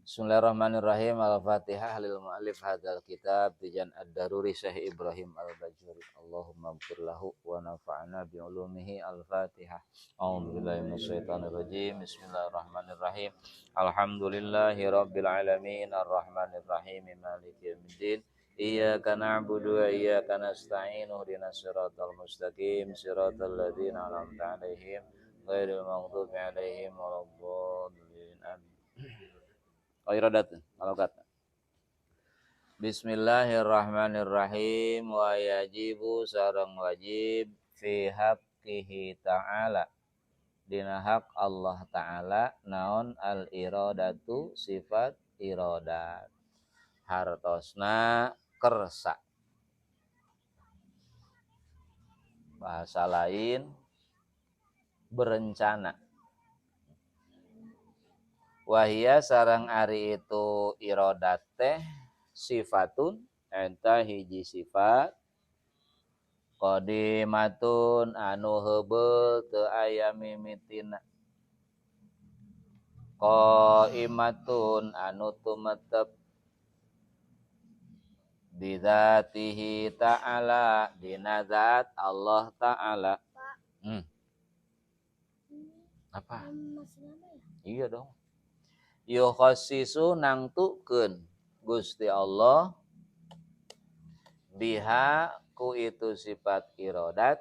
Bismillahirrahmanirrahim. Al-Fatihah lil muallif hadzal kitab Tijan Ad-Daruri Syekh Ibrahim Al-Bajuri. Allahumma ighfir lahu wa nafa'na bi ulumihi. Al-Fatihah. A'udzu billahi minasyaitonir rajim. Bismillahirrahmanirrahim. Alhamdulillahi rabbil alamin arrahmanir rahim maliki yaumiddin. Iyyaka na'budu wa iyyaka nasta'in ihdinas siratal mustaqim siratal ladzina an'amta 'alaihim ghairil maghdubi 'alaihim waladdallin. Amin. Oh, iradat kalau kata. Bismillahirrahmanirrahim. Wa yajibu sareng wajib fi haqqihi ta'ala dina hak Allah Ta'ala naon al iradatu sifat iradat, hartosna kersa, bahasa lain berencana. Wahia sareng ari itu iradat teh sifatun eta hiji sifat qadimatun anu heubeul teu aya mimitina, qaimatun anu tumetep, bidzatihi ta'ala dina zat Allah Ta'ala. Apa? Masih lama ya? Iya dong. Yukhassisu nangtukeun Gusti Allah biha ku itu sifat iradat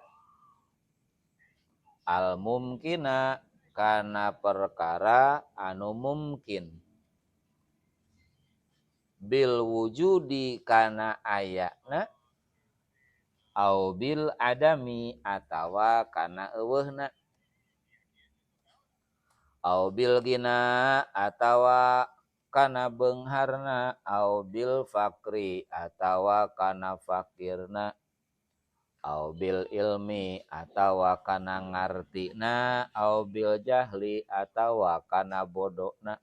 al mumkina kana perkara anu mungkin, bil wujudi kana ayana, au bil adami atawa kana euweuhna, au bil gina atawa kana beungharna, au bil faqri atawa kana fakirna, au bil ilmi atawa kana ngartina, au bil jahli atawa kana bodona,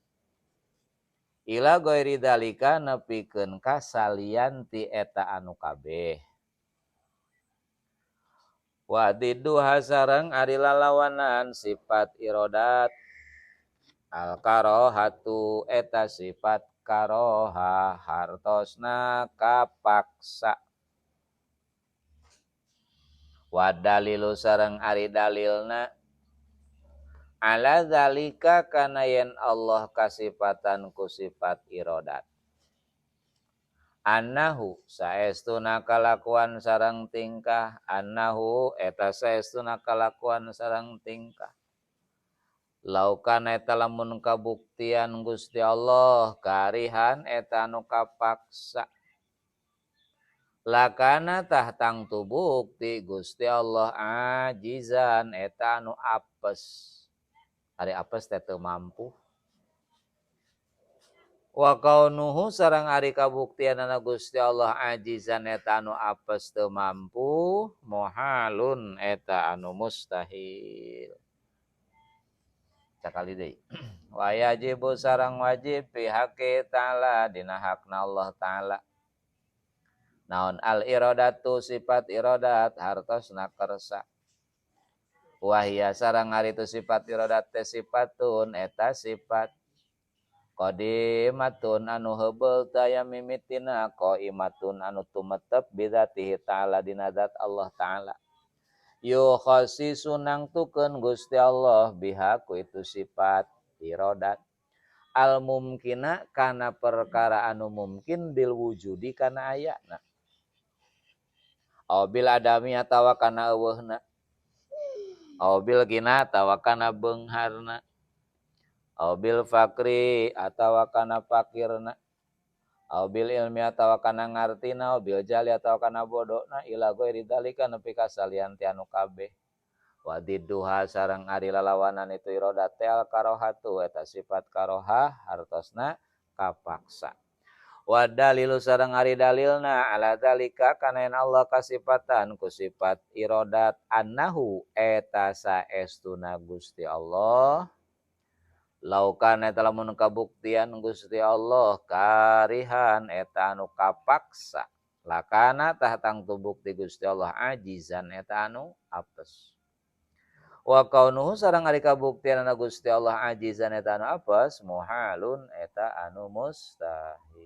ila ghairi dzalika nepikeun ka salian ti eta anu kabeh. Wa didduha sareng ari lalawanan sifat iradat al karohatu eta sifat karoha, hartosna kapaksa. Wa dalilu sareng ari dalilna ala zalika kana yen Allah kasifatan ku sifat iradat annahu saestuna kalakuan sareng tingkah, annahu eta saestuna kalakuan sareng tingkah, laukana eta lamun kabuktian Gusti Allah karihan eta anu kapaksa, lakana tah tangtu bukti Gusti Allah ajizan eta anu apes. Ari apes teh teu mampu. Wa kaunuhu sareng ari kabuktianana Gusti Allah ajizan eta anu apes teu mampu muhalun eta anu mustahil. Sakali deui. Wa yajibu sareng wajib fi haqqi ta'ala dina hakna Allah Ta'ala naon al iradatu sifat iradat, hartosna kersa. Wahia sareng ari itu sifat iradat teh sifatun eta sifat qadimatun anu heubeul teu aya mimitina, qaimatun anu tumetep, bidzatihi ta'ala dina zat Allah Ta'ala, yukhassisu nangtukeun Gusti Allah biha ku itu sifat iradat al mumkina kana perkara anu mungkin, bil wujudi kana ayana, au bil adami atawa kana euweuhna, au bil gina atawa kana beungharna, au bil faqri atawa kana fakirna, au bil ilmi atawa kana ngartina, au bil jahli atawa kana bodona, ila ghairi dzalika nepi ka salian ti anu kabeh. Wa didduha sareng ari lalawanan itu iradat teh al karohatu eta sifat karohah, hartosna kapaksa. Wa dalilu sareng ari dalilna ala dzalika kana yen Allah kasifatan ku sifat iradat annahu eta saestuna Gusti Allah laukana eta lamun kabuktian Gusti Allah karihan eta anu kapaksa, lakana tah tangtu bukti Gusti Allah ajizan eta anu apes. Wa kaunuhu sareng ari kabuktianana Gusti Allah ajizan eta anu apes, muhalun eta anu mustahil.